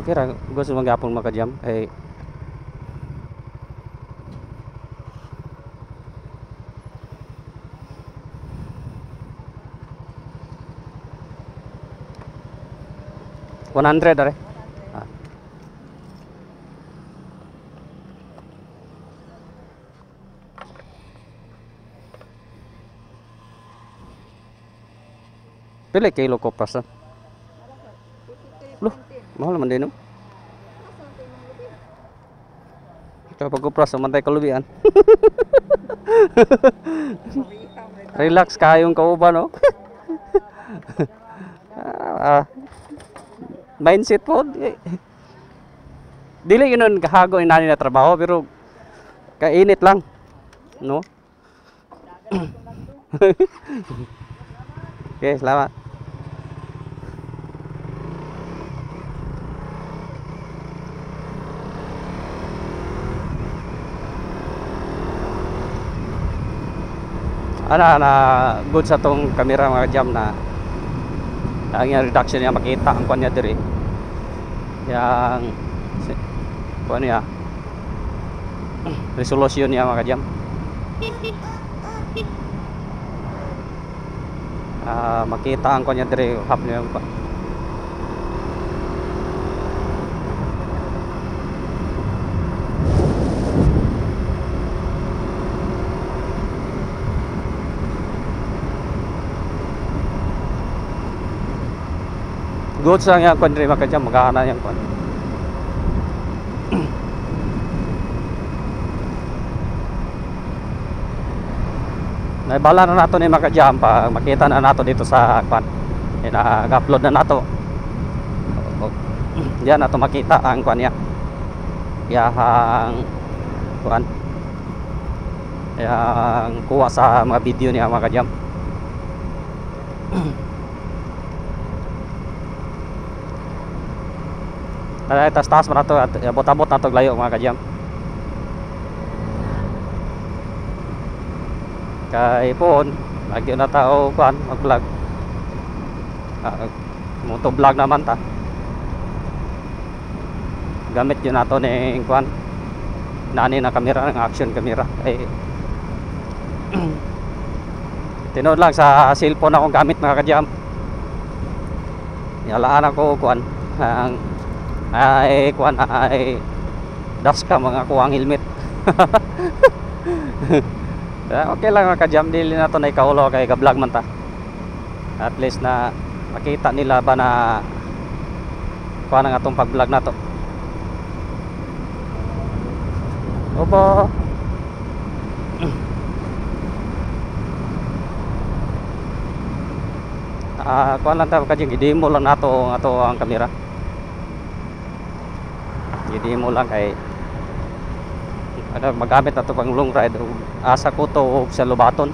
Okay ra, gusto magyapon mga ka-jam kay 100 are. Ah. Pila kilo kopras na? Loh, mahal man din no. Ito pag kupras man tayo kalubian. Relax kayong kauban no. Ah, mindset po. Dili yun nun kahago inani na trabaho pero kainit lang no. Okay, salamat. Ana na good sa tong kamera mga jam na ang iyang reduction niya makita ang kanya diri. Yang kuan niya resolution niya mga jam. Makita ang kanya diri hap niya pa. Good sa yang kwan diri mga jam, magana yang kwan. Naibala na nato ni mga jam pa makita na nato dito sa kwan. Nag-upload na nato. Diyan nato makita ang kwan niya. Yang kwan. Yang kuha sa mga video niya mga jam. Ay, taas-taas man nato at abot-abot nato layo mga kajam. Kay poon lagi na tao kuan mag-vlog. Moto vlog naman ta. Gamit yun nato ning kuan. Nani na kamera ng action camera. Ay tinuod lang sa cellphone akong gamit mga kajam. Yalaan ako kuan ang ay kuan ay dashcam mga kuang helmet. Okay lang mga kajam, dili na to na ikaulo kay ga-vlog man ta. At least na makita nila ba na kuan ang atong pag-vlog nato. Opo. Kuan lang ta kajam, i-demo lang nato ang ato ang kamera. I-demo lang kay ano, magamit na to pang long ride o asa ko to o sa Lubaton.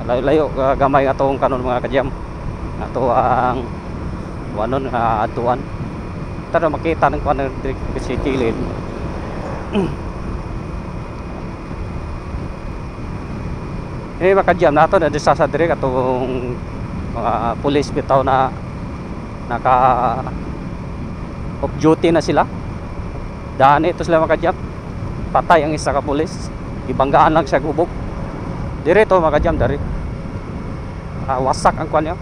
Layo-layo gamay atong kanon mga kajam. Ato ang wanon atuan. Tara makita ng kuan diri sa kilid. Eh mga kajam nato na sa diri katong mga pulis bitaw na naka off duty na sila. Daan ito sila mga kajam. Patay ang isa ka pulis. Ibanggaan lang siya gubog. Dire to mga kajam, dari. Wasak ang kwan niya.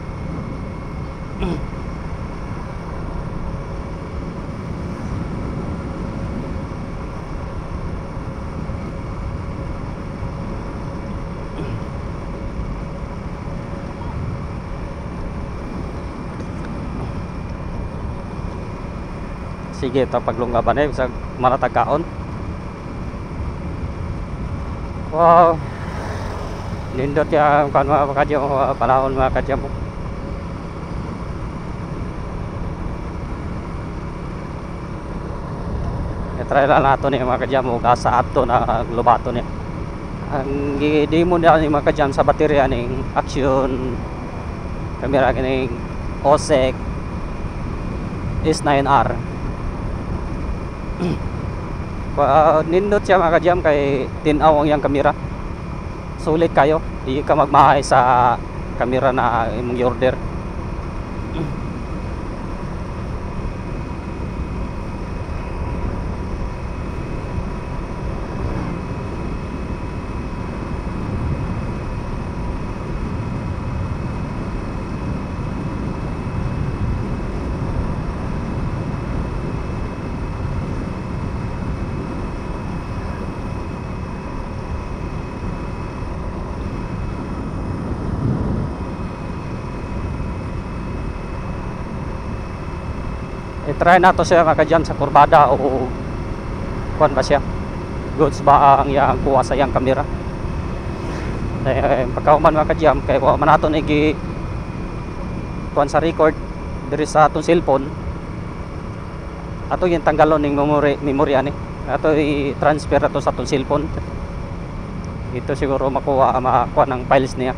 Sige, ito paglunggaban eh, sa maratagkaon. Wow. Nindot yung kan mga kajam, panahon mga kajam. I-try lang nato ni mga kajam, ug asa adto na Lubaton niya. Ang gi-demo niya ni mga kajam sa baterya ning action camera kining Osec S9R. Nindot siya mga kajam kay tinaw ang iyang kamera. Sulit kayo, di ka magmahay sa kamera na imong i-order. I-try nato siya, mga ka-jam, sa kurbada o kuan ba siya, goods ba ang iyang kuha sa iyang kamera. Eh, pagkahuman, mga ka-jam, kay wa man nato ni gi kuan sa record diri sa atong cellphone, ato yung tanggalon ning memory memory ani, ato i-transfer ato sa atong cellphone. Ito siguro makuha makuha ng files niya.